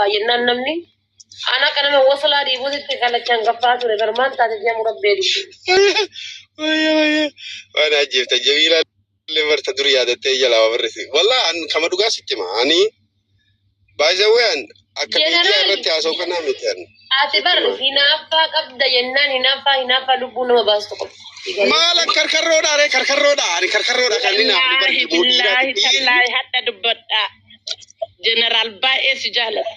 Jennaan namni ana akka nama wasalaa dhiibuutitti kalachaan gaffaa ture barmaan taate jedhamu rabbee dhiibu. Waan ajjeefta Jamiilaa illee barta dur yaadattee jalaa waa barreessi. Wallah an kama dhugaa sitti hima. Ani baay'ee an akka miidiyaa Jeneraal irratti haasa'u kanaa miti an. Ati bar hinaaffaa qabda jennaan hinaaffaa hinaaffaa lubbuu nama baastu qabda. Maal an karkarroodha ree karkarroodha ani karkarroodha kan inni naaf Wallaahi barri boo dhiiraati billaahi dhiirri. tallaahi hadha dubbadhaa. Jeneraal baay'ee si jaalata.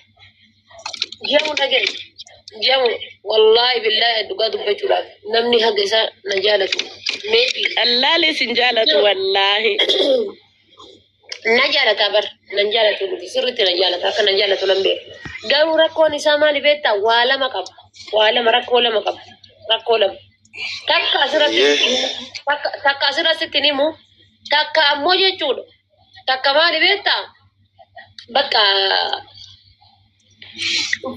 Jamu dhagaye. Jamu wallaahi billaahi dhugaa dubbachuudhaaf namni haga isaa na jaalatu. Maybe. Allaalee sin jaalatu wallaahi. Na jaalata bar nan jaalatu miti sirriitti na jaalata akka na jaalatu nan beeku. Garuu rakkoon isaa maali beektaa waa lama qaba. Waa lama rakkoo lama qaba. Rakkoo lama. Takka asirratti sitti himu takka takka asirratti sitti himu takka ammoo jechuudha. Takka maali beektaa bakka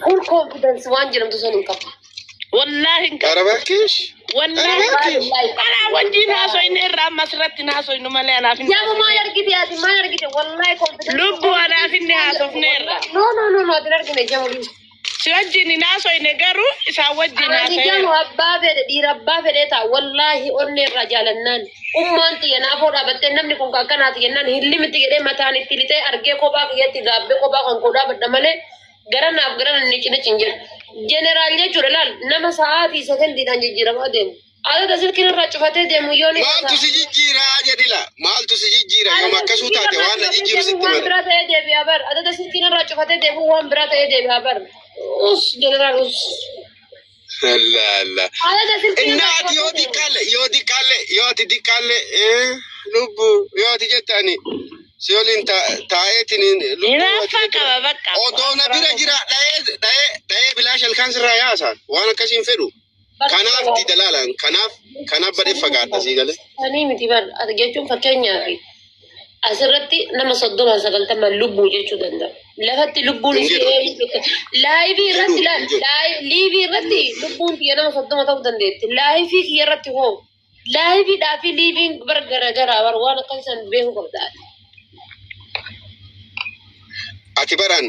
full confidence waan jedhamtu san hin qabu. Wallaahi hin qabu. Ara bakkeesh. Ara Wallaahi bakkeesh. anaa wajjin haasoyne irraa amma asirratti hin haasoynu malee anaaf hin Jamu maal haasofne. argite ati maal argite wallahi confidence Lubbuu anaaf inni haasofneerra. No no no no ati hin argine jamu dhiisi. Si wajjin hin haasoyne garuu isaan wajjin Ani jamu haasayeera. abbaa fedhe dhiira abbaa fedhee ta'a wallaahi onnee irraa jaalannaan ummaan xiyya naafoo dhaabattee namni kun kan akkanaati jennaan hin limiti jedhee mataan itti lixee argee kophaa kiyyatti gaabbee kophaa kan koo dhaabadha malee gara naaf gara namni cina cin jedhu. Jeneraal jechuudha laal nama sa'aatii sekondiidhaan jijjiiramaa deemu. Adada silkiin irraa cufatee deemu yoo ni Maaltu si jijjiiraa jedhila. Maaltu si jijjiira yoom Adada akkasuu silkiin taate irraa waan na cufatee jijjiiru deemu sitti waan male. biraa ta'ee deebi'a bar. Adada silkiin irraa cufatee deemu waan biraa ta'ee deebi'a bar. Us jeneraal us. Allah Allah. Adada silkiin Innaa irraa ati yoo cufatee deemu. diqqaalle yoo diqqaalle yoo ati diqqaalle lubbuu yoo ati jette ani si waliin taa'eetiin lubbuu ati Hinaaffaa jette qaba bakka odoo waan na biraa bira homa. jira dha'ee dha'ee dha'ee bilaash halkan sirraa yaasaan waan akkasiin fedhu. Kanaaf dida laalaan kanaaf kanaaf badhee fagaadha sii galee. Sanii miti bar ati jechuun fakkeenyaaf asirratti nama 30 90 lubbuu jechuu danda'a. Lafatti lubbuun Hin isii jedhu eenyu live hin jedhu irratti hin jedhu. live irratti lubbuun kiyya nama 30 ta'uu dandeetti. Live kiyya irratti hoo liveiidhaa fi liveiin bar garagaraa bar waan akkan san beekuu qabda. Ati baran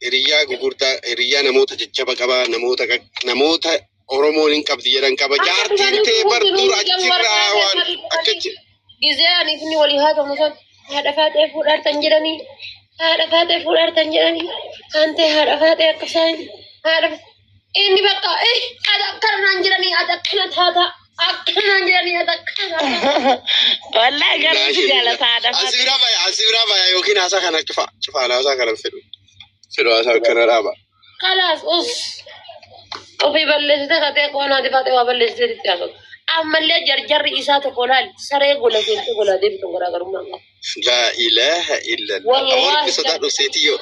hiriyyaa gugurdaa hiriyyaa namoota jajjaba qabaa namoota namoota Oromoon hin qabdi jedhan qaba. Akka Jaartiin dhufanii tee bar hundinuu dur jamu achirraa warqaa waan ta'e akka dhufanii gizee ani isin walii haa ta'u san haadha faaxee fuudhaartan jedhanii haadha faaxee fuudhaartan jedhanii hantee haadha faaxee akka isaan haadha inni bakka eh ati akkana naan jedhanii ati akkana taata akkana naan jedhanii ati akkana taata. Wallaahi garuu Laa si Jamiila. jaalata haadha Asi faaxee. biraa baya asi biraa baya yookiin haasaa kana cufa cufa haasaa kana fedhu fedhu haasaa kana dhaaba. Kalaas us ofii balleessite katee akka waan haati faaxee waa balleessite itti haasa'u. Ammallee jarjarri isaa tokko laal saree gola seentee golaa deebitu garaagarummaa qaba. Laa ilaaha illallah. Awwaarri Wallaahi sodaadhu seetiyyoo.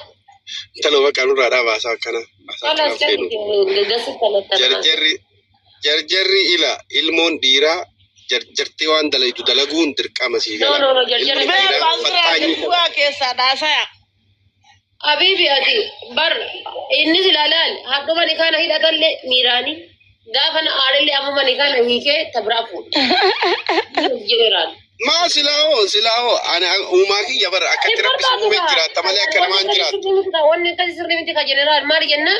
Intala bakka nurraa dhaaba haasaa akkana haasaa akkana kalaas fedhu. kan gasi kanattan Jarjarri jarjarri ila ilmoon dhiiraa jarjartee waan dalaytu dalaguun dirqama sii No gala. no no jarjarri Ilmi Mee dhiiraa abbaan biraa faxxaanyii bu'aa keessaa dhaasaya. Habibi ati bar innis ilaalaal hadhuma ni kana hidhatallee miiraanii gaafa na aarillee ammuma ni kana hiikee tabraa fuudha. Jeneraal. Maa silaa hoo silaa hoo ani uumaa kiyya bara Hin akkatti rabbi si barbaadu uumee kaa. jiraatta malee akka Wanni namaan akkasii jiraattu. sirrii miti kaa. Wanni akkasii sirrii miti kaa jeneraal maal jenna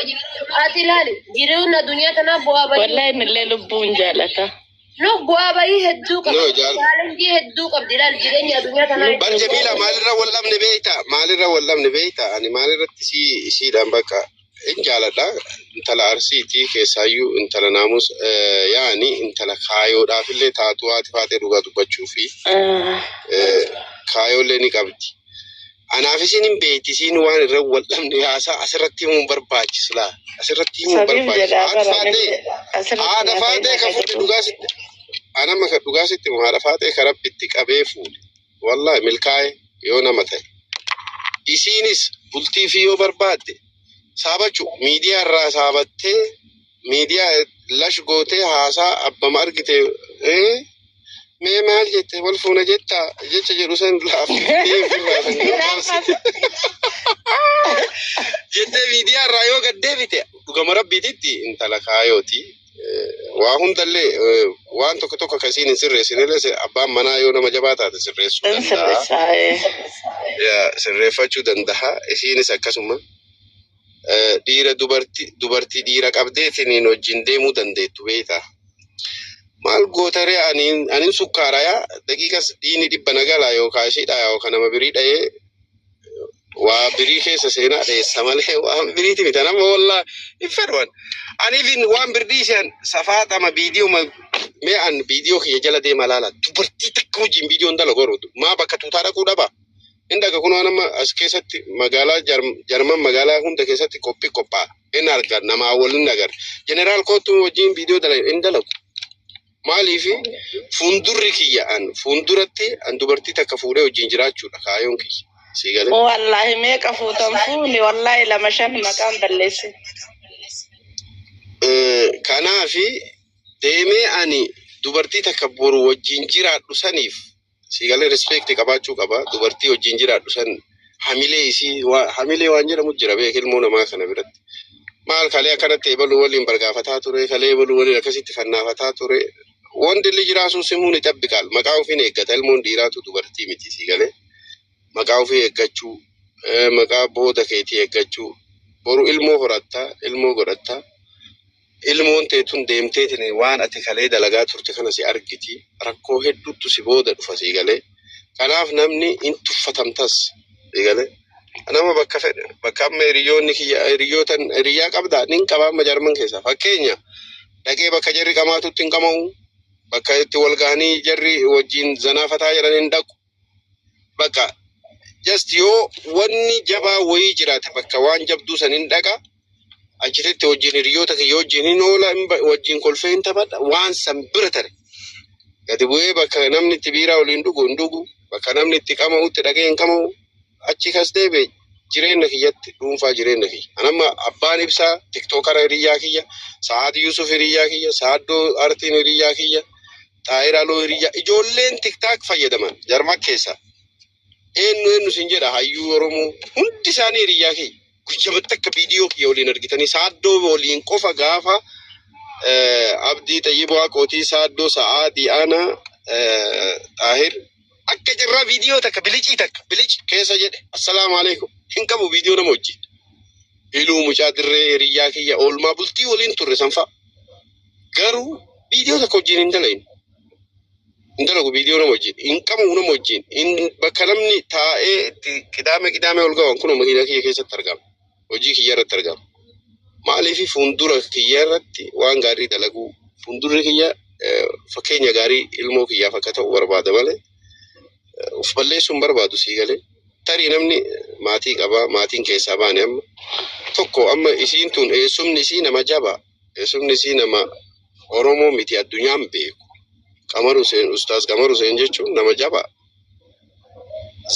ati ilaali jireenya addunyaa tanaa bu'aa bahii Wallaahi innillee lubbuun jaalata. no bu'aa bahii hedduu No qabdi jaal. challenge hedduu qabdi ilaali jireenya addunyaa tanaa Bar jechuun Jamiila maalirra wal dhabne beekta maalirra wal dhabne beekta ani maalirratti si isiidhaan bakka hin jaaladha intala arsiitii keessaayyuu intala naamus yaani intala kaayoodhaaf illee taatu haati faatee dhugaa dubbachuu fi kaayoollee ni qabdi. Anaaf isin hin beekti isiin waan irra wal dhabne haasaa asirratti himuun barbaachisu laa asirratti himuun Saniif barbaachisu jedhaa haati bara faatee asirratti haadha naasayin faatee akka ka fuudhe jedhu. dhugaa sitti anama ka dhugaa sitti himu haadha faatee ka rabbitti qabee fuudhe wallahi milkaa'e yoo nama ta'e. Isiinis bultii fi yoo barbaadde saabachuu miidiyaa irraa saabattee miidiyaa lash gootee haasaa abbama argite mee maal jette wal fuuna jetta jecha jedhu san laaftee ofirraa san gabaabsite jettee miidiyaa irraa yoo gad deebite dhugama rabbiititti intala kaayooti. Waa hundallee waan tokko tokko akkasiin hin sirreessinillee abbaan manaa yoo nama jabaa taate sirreessuu Hin danda'a. sirreessaa. Yaa, sirreeffachuu danda'a. Isiinis akkasuma. Dhiira dubartii dhiira qabdeetiniin wajjin deemuu dandeettu beektaa. Maal gootaree aniin sukkaarayaa daqiiqas dhiini 100 na galaa yookaan ishii dhayaa yookaan nama birii dhayee waa birii keessa seenaa dheessa malee waan biriiti miti. Nama wallaa hin fedhan. Aniifin waan birdii isheen safaaxama viidiyoo mee an viidiyoo kiyya jala deema laala. Dubartii takka wajjin viidiyoon dalagu maa bakka tuutaa dhaquu dhaba. Inni dhaga kunoo nama as keessatti magaalaa Jarman magaalaa hunda keessatti qophii qophaa'a. Inni arga namaa waliin agarra. Jeneraal kootu wajjin viidiyoo dalagu hin dalagu. Maaliif fuuldurri kiyya an fuulduratti an dubartii takka fuudhee wajjin jiraachuudha kaayoon kiyya. Sii galee? Wallaahi meeqa fuutan fuuni wallaahi lama shan maqaan balleessi. Kanaafi deemee ani dubartii takka boru wajjin jiraadhu saniif sii galee respect qabaachuu qaba. Dubartii wajjin jiraadhu san hamilee isii hamilee waan jedhamu jira beek ilmoo namaa kana biratti. Maal kalee akkanatti eebaluu waliin bargaafataa ture, kalee eebaluu waliin akkasitti fannaafataa ture. Wanti illee jiraasuu simuun ni xabbiqaal. Maqaa ofiin eeggata. Ilmoon dhiiraatu dubartii miti sii galee. Maqaa ofii eeggachuu, maqaa booda keetii eeggachuu. Boru ilmoo horattaa, ilmoo godhattaa. Ilmoon teetun deemteetiin waan ati kalee dalagaa turte kana si argiti. Rakkoo hedduutu si booda dhufa sii galee. Kanaaf namni hin tuffatamtas sii galee. Nama bakka fedhe bakka amma hiriyoonni kiyya hiriyootan hiriyaa qabdaa nin qaba amma Jarman keessaa. Fakkeenya dhaqee bakka jarri qamaatutti hin qama'u. Bakka itti wal gahanii jarri wajjin zanaafataa jiran hin dhaqu. Bakka just yoo wanni jabaa wayii jiraate bakka waan jabduu san hin dhaqa. Achititti wajjin hiriyoota kiyya wajjin hin oola wajjin kolfee hin taphadha waan san bira tare. Gadi bu'ee bakka namni itti biiraa waliin dhugu hin dhugu. Bakka namni itti qama'utti dhaqee hin qama'u. Achi kas deebi'e jireenya kiyyatti dhuunfaa jireenya kiyya. Anamma abbaan ibsaa tiktookara hiriyyaa kiyya, Sa'aad Yusuf hiriyyaa kiyya, Sa'aaddoo Artiin hiriyyaa kiyya, Xaayiraaloo hiriyyaa. Ijoolleen TikTok fayyadaman Jarman keessa. Eenyu eenyu sin jedha hayyuu Oromoo hundi isaanii hiriyyaa kiyya. Guyyamatti akka viidiyoo kiyya waliin argitanii Sa'aaddoo waliin qofa gaafa Abdii Xayyiboo Waaqootii Sa'aaddoo Sa'aadii Ana Xaahir akka jirraa viidiyoo takka bilicii takka bilici keessa jedhe assalaamu alaikum hin qabu viidiyoo nama wajjin. Iluu mucaa dirree hiriyyaa kiyya oolmaa bultii waliin turre sanfa. Garuu viidiyoo takka wajjin hin dalagne. Hin dalagu viidiyoo nama wajjin. Hin qabu nama wajjin. Bakka namni taa'ee itti qidaame qidaame ol gahan kun makiinaa kiyya keessatti argama. Hojii kiyya irratti argama. Maaliif fuuldura kiyya irratti waan gaarii dalaguu fuuldurri kiyya fakkeenya gaarii ilmoo kiyyaaf akka ta'u barbaada malee of balleessuu hin barbaadu sii galee. Tarii namni maatii qabaa maatiin keessaa baane amma tokko amma isiin tun eessumni isii nama jabaa eessumni isii nama Oromoo miti addunyaan beeku. Qamar Hussein Ustaaz Qamar Hussein jechuun nama jabaa.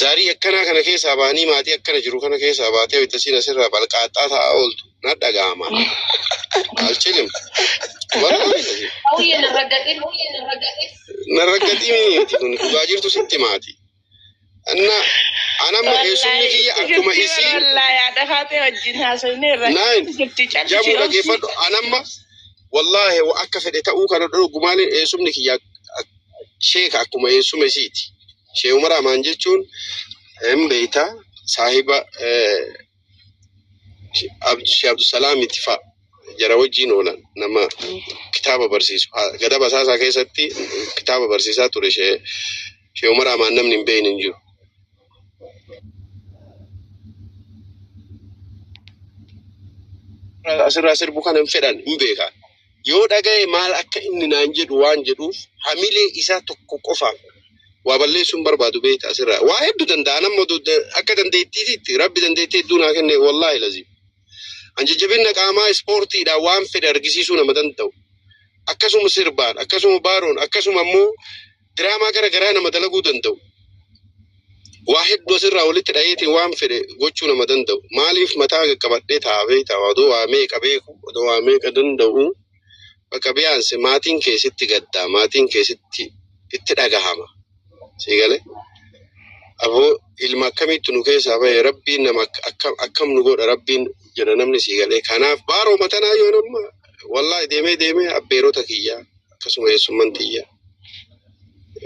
Zaarii akkanaa kana keessaa bahanii maatii akkana jiru kana keessaa baatee itti asirraa balqaaxxaa taa'aa ooltu na dhaga'ama. Alchilim. Wallaahi. Hawwiye na raggatin. Na raggatii miti kun dhugaa jirtu sitti maati. Anna anamma eessumni kiyya akkuma isii Wallaahi haadha faatee wajjin haasofne irra. Naan Jirti jamuu callisii obsi. dhageeffadhu anamma wallaahi akka fedhe ta'uu kana dhugumaaliin eessumni kiyya sheeka akkuma eessuma isiiti. Shee Umar Amaan jechuun hin beeyta saahiba Shee Abdusalaamiti fa'a jara wajjin oolan nama kitaaba barsiisu. Gada basaasaa keessatti kitaaba barsiisaa ture Shee Umar Amaan namni hin beekne hin jiru. Asirraa sirbu kana hin fedhan hin beekan. Yoo dhagaye maal akka inni naan jedhu waan jedhuuf hamilee isaa tokko qofaaf waa balleessuu hin barbaadu beekta asirraa. Waa hedduu danda'a nama akka dandeettiititti rabbi dandeettii hedduu naa kenne wallaahi lazim. An jajjabina qaamaa ispoortiidhaan waan fedhe argisiisuu nama danda'u. Akkasuma sirbaan, akkasuma baaroon, akkasuma immoo diraamaa gara garaa nama dalaguu danda'u. Waa hedduu asirraa walitti dhaheetiin waan fedhe gochuu nama danda'u. Maaliif mataa qaqqabadhee taa'aa beektaa odoo waa meeqa beeku, odoo waa meeqa danda'u. Bakka biyaanse maatiin keessatti gaddaa, maatiin keessatti itti dhagahama. Sii galee? Aboo ilma akkamitti nu keessaa bahe rabbiin nama akkam nu godha rabbiin jedha namni sii galee. Kanaaf baaroo matanaa yoo nama wallaahi deemee deemee abbeerota kiyyaa akkasuma eessumman tiyyaa.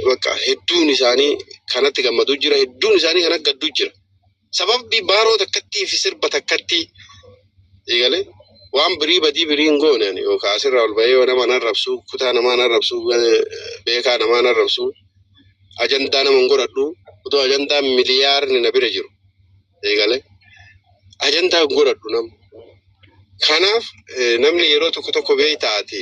Bakka hedduun isaanii kanatti gammaduu jira hedduun isaanii kanatti gadduu jira. Sababbi baaroo takkattii fi sirba takkattii Eegalee waan birii badii birii hin goone ani yookaan asirraa ol bahee yoo nama nan rabsuu, kutaa namaa nan rabsuu, beekaa namaa nan rabsuu, ajandaa nama hin godhadhu, otoo ajandaa miliyaarni na bira jiru. Eegalee ajandaa hin godhadhu nama. Kanaaf namni yeroo tokko tokko beektaati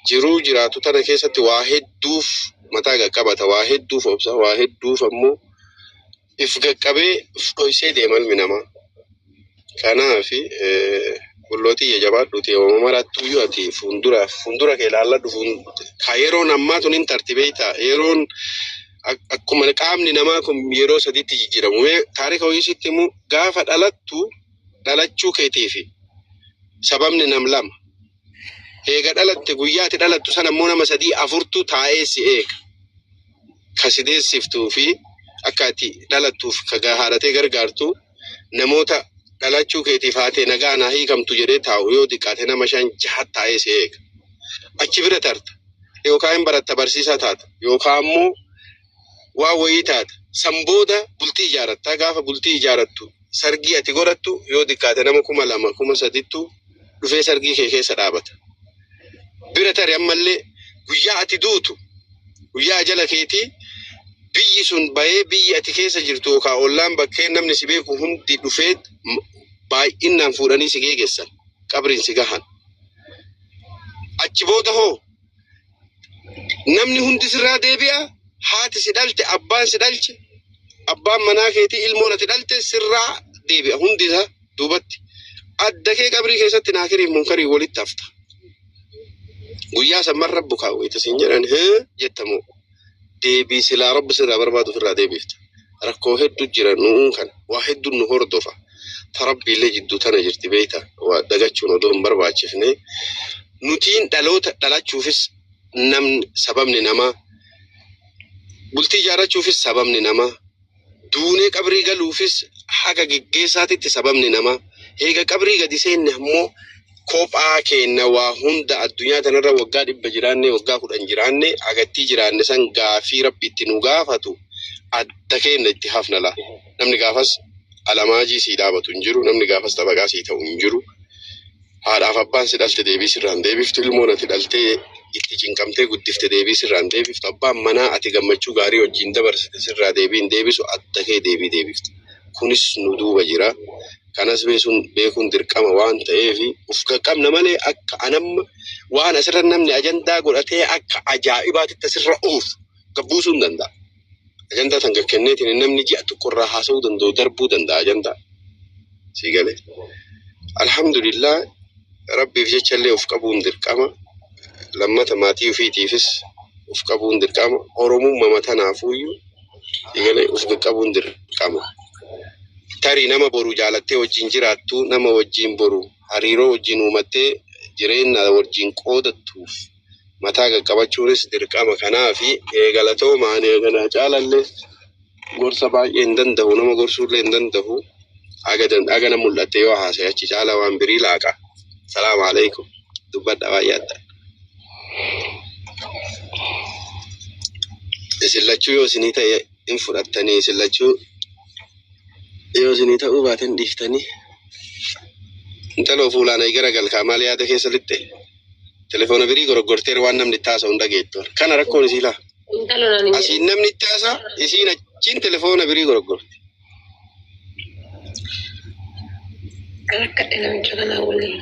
jiruu jiraatu tana keessatti waa hedduuf mataa qaqqabata, waa hedduuf obsa, waa hedduuf ammoo if qaqqabee if dhoysee deema ilmi namaa. Kanaaf bullootii jabaadhuuti yooma marattuyyuu ati fuuldura fuuldura kee ilaalladhu. Ka yeroon ammaa tun hin tarti beektaa, yeroon akkuma qaamni namaa kun yeroo sadiitti jijjiiramu. Mee taarika wayii sitti himu: gaafa dhalattu dhalachuu keetiifi sababni nam lama. Eega dhalatte, guyyaa ati dhalattu sana immoo nama sadii afurtu taa'ee si eega. Ka si deessiftuu fi akka ati dhalattuuf ka haadhatee gargaartu, namoota dhalachuu keetiif haatee nagaa naa hiikamtu jedhee taa'u yoo xiqqaate nama shan jaha taa'ee si eega. Achi bira tarta. Yookaan hin baratta, barsiisaa taata. Yookaan immoo waa wayii taata. San booda bultii ijaaratta. Gaafa bultii ijaarattu sargii ati godhattu yoo xiqqaate nama 2000, 3000tu dhufee sargii kee keessa dhaabata. Bira tari, ammallee guyyaa ati duutu, guyyaa jala keetii, biyyi sun bahee, biyyi ati keessa jirtu yookaan ollaan bakkeen namni si beeku hundi dhufee baay'inaan fuudhanii si geeggessan, qabriin si gahan. Achi booda hoo namni hundi sirraa deebi'a. Haati si dhalte, abbaan si dhalche, abbaan manaa keetii, ilmoon ati dhalte sirraa deebi'a, hundi isaa duubatti. Adda kee qabrii keessatti naakiriif munkarii walitti hafta. Guyyaa san man rabbu kaawwete siin jedhan, hee jettamoo deebii silaa rabbi sirraa barbaadu ofirraa deebifta. Rakkoo hedduu jira nu'uun kana, waa hedduun nu hordofa. Ta rabbiillee jidduu tana jirti beeyta, waa dagachuun odoo hin barbaachifne. Nutiin dhaloota dhalachuufis namni sababni namaa, bultii ijaarrachuufis sababni namaa, duunee qabrii galuufis haga geggeessaatitti sababni namaa. Eega qabrii gadi seenne ammoo kophaa keenna. Waa hunda addunyaa tanarra waggaa 100 jiraanne, waggaa 10 jiraanne, agattii jiraanne san gaafii rabbi itti nu gaafatu adda keenna itti hafna la. Namni gaafas alamaajii sii dhaabatu hin jiru, namni gaafas xabaqaa sii ta'u hin jiru. Haadhaaf abbaan si dhalte deebii sirraan deebiftu, ilmoon ati dhaltee itti cinqamtee guddifte deebii sirraan deebiftu, abbaan manaa ati gammachuu gaarii wajjin dabarsite sirraa deebii hin deebisu, adda kee deebii deebifta. Kunis nu duuba jira. Kanas beekuun dirqama waan ta'eef uf qaqqabna malee akka anamma waan asirra namni ajandaa godhatee akka ajaa'ibaatitti asirra oofu gabbuusuu hin danda'a. Ajandaa tan kenneetiin namni ji'a tokkorraa haasa'uu danda'u darbuu danda'a ajandaa. Sii galee. Alhamdulillah, rabbiif jecha illee of qabuun dirqama. Lammata maatii ofiitiifis of qabuun dirqama. Oromummaa tanaafuyyuu, sii galee, of qabuun dirqama. Tarii nama boru jaalattee wajjin jiraattu, nama wajjin boru hariiroo wajjin uumattee jireenya wajjin qoodattuuf mataa qaqqabachuunis dirqama. Kanaafi galatoomaan eeganaa caalallee gorsa baay'ee hin danda'u, nama gorsuullee hin danda'u. Haga na mul'atte yoo haasa'e achi caala waan birii laaqa. Salaamu alaikum. Dubbadha baay'ee adda. Isin lachuu yoo isinii ta'e hin fudhattanii, isin lachuu yoo isinii ta'uu baatan dhiiftanii. Intaloo fuulaan ayi gara galkaa, maal yaada keessa lixxe? Telefoona birii goroggorteer waan namni itti haasa'u hin dhageettu. Kana rakkoon isii laa. Intalo naan hin jedhu. Asiin namni itti haasa'a, isiin achiin telefoona birii goroggorte. Rakkadhe namicha kanaa waliin.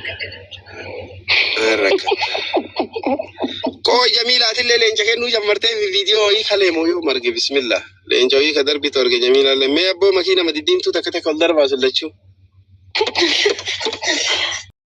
Rakkatta. Qoo Jamiilaatillee leenca kennuu jammartee viidiyoo wayii kalee moo yoo marge, bismillah. Leenca wayii ka darbitu arge Jamiilaallee. Mee abboo makiina diddiimtuu takka takka ol darbaa sillachuu.